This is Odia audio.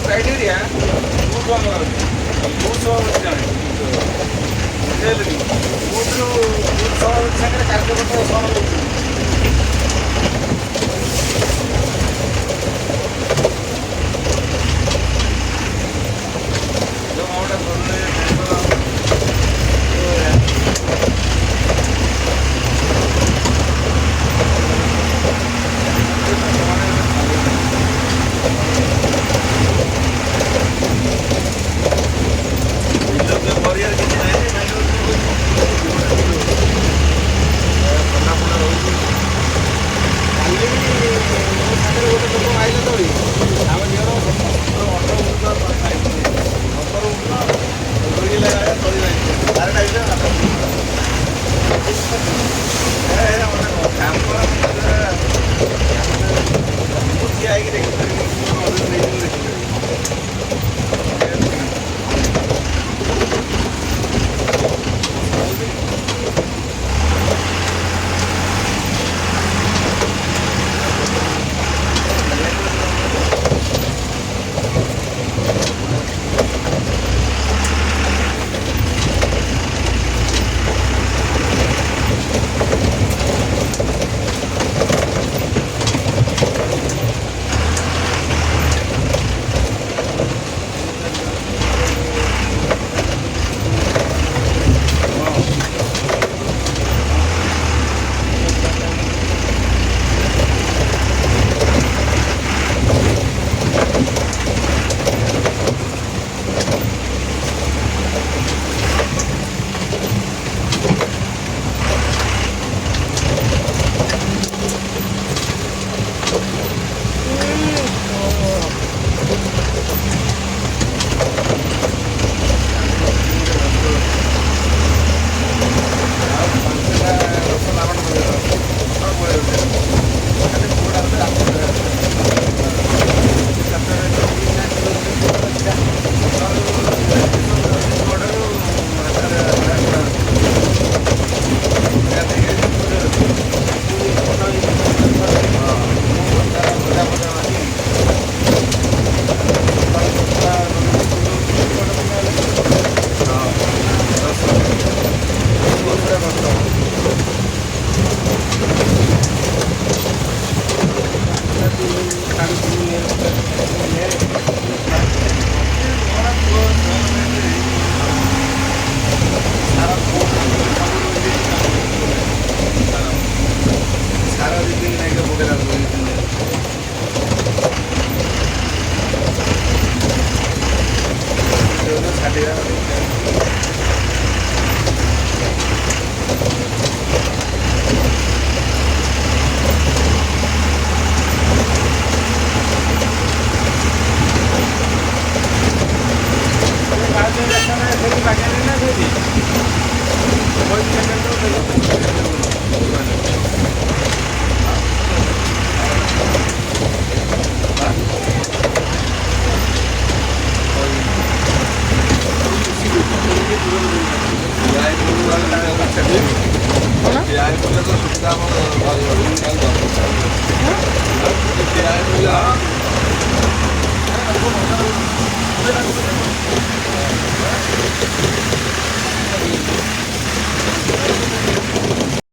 କ୍ରାଇଟେରିଆ ବହୁତ ଅଲଗା ଅଛି। ମୁଁ ସଭାପତି ଜଣେ, ବୁଝିହେଲେ କି? ବୁଥରୁ ବୁଥ ସଭାପତି ସାଙ୍ଗରେ କାର୍ଯ୍ୟକର୍ତ୍ତା ସହ ରହୁଛନ୍ତି। ଯୋଉ ଗୋଟେ କିଛି ନାହିଁ, ଥଣ୍ଡା ଫଣ୍ଡା ରହୁଛି। କାଲି ମୋ ସାଙ୍ଗରେ ଗୋଟେ ଲୋକ ଆଇଲା ତଳି, ଆମ ଝିଅର 18 ଉର୍ଦ୍ଧ, 17 ଉର୍ଦ୍ଧ ରୋଇଲା ତଳି 12ଟା ଭିତରେ। ମୁଁ ଠିଆ ହେଇକି ଦେଖିପାରିବି, ଦେଖିପାରିବି। ଆଉ 5ଟା 10 ବର୍ଷ ସାର 2 ଦିନ ନାଇକି ପକେଇଲା। 2 ଦିନ 60। ସୁବିଧା ଆମର।